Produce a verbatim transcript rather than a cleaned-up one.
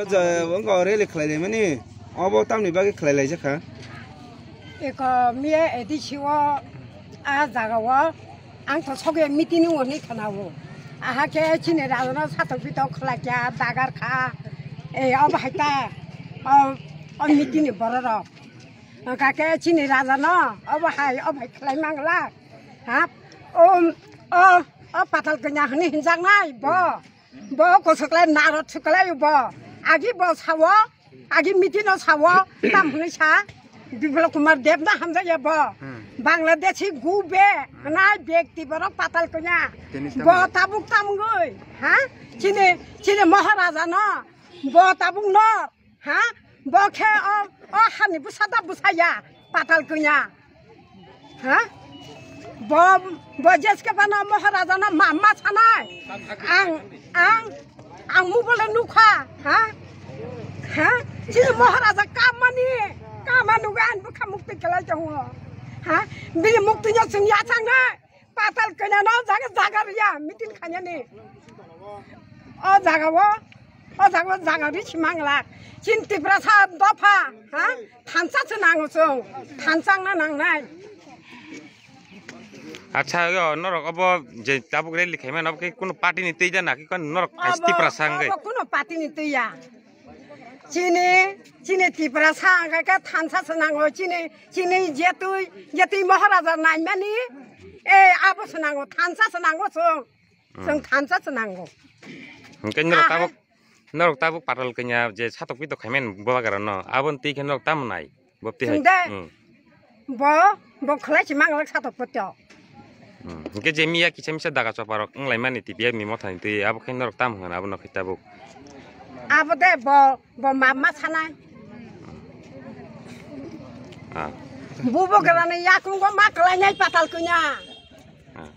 Wngkha rally khlai laimani, obo tamni bagwi khlai laijak kha? Eko miya A D C o a jaga o ang to sogwi meeting o hwnwi khwnao. Aha khe chini rajano satok bitok khlai kha, dagar kha. E, obo hai ta, o, o meeting ni borok rok. Wngkha khe chini rajano obo hai, obo hai khlai mangla. Ha? O, o, o Patal Kanya hwnwi hinjaknai bo. Bo kosoklai narot suklai bo. Agi bo sawo, agi meeting o sawo, tam hwnwi sa. Biplab Kumar Deb na hamjakya bo. Hmm. Bangladeshi gube, nai bekti borok Patal Kanya. Tini bo tamo. Tabuk tamgwi, ha? Chini, chini Maharaja no, bo tabuk no, ha? Bo khe o, o hani bwsa da bwsa ya, Patal Kanya. Ha? Bo, bo jeske bana Maharaja na ma, ma sanai. Ang, ang, ang mobile nukha, ha? Ha? Chini Maharaja kamani, kama nugan bukha mukti kelai tongo. Ha? Bini mukti no chwng yachang nai. Patal Kanya no jaga, jaga riya, meeting khanyani. O jaga o, o jaga o jaga ri simang lak. Chin Tiprasa dopha, ha? Thansa se nango chwng. Thansa na nangnai. Acha, yo, norok obo je tabuk rally khaimani, obo khe kuno party ni twi da na, ki kon norok khai Tiprasa hwngwi? Obo kuno party ni twi ya. Chini, chini Tiprasa hwnkha khe thansa se nango, chini, chini jetwi, jetwi Maharaja naimani, e, abo se nango, thansa se nango chwng. Chwng thansa se nango. Hwnkhe norok tabuk, norok tabuk Patal Kanya je satok pitok khaimani bubagra no, aboni twi khe norok tamo nai? Bopti hai. Chwng de, hmm, bo, bo khlai si manglak satok poto. Hmm. Hwnkhe je miya kisa misa daga choparok wnglaimani T P F ni mothani twi, abo khe norok tamo hwnkha abono khe tabuk? Abo de bo, bo ma, ma sanai. Ah. Bubagrani yakungo ma khlainai Patal Kanya. Ah.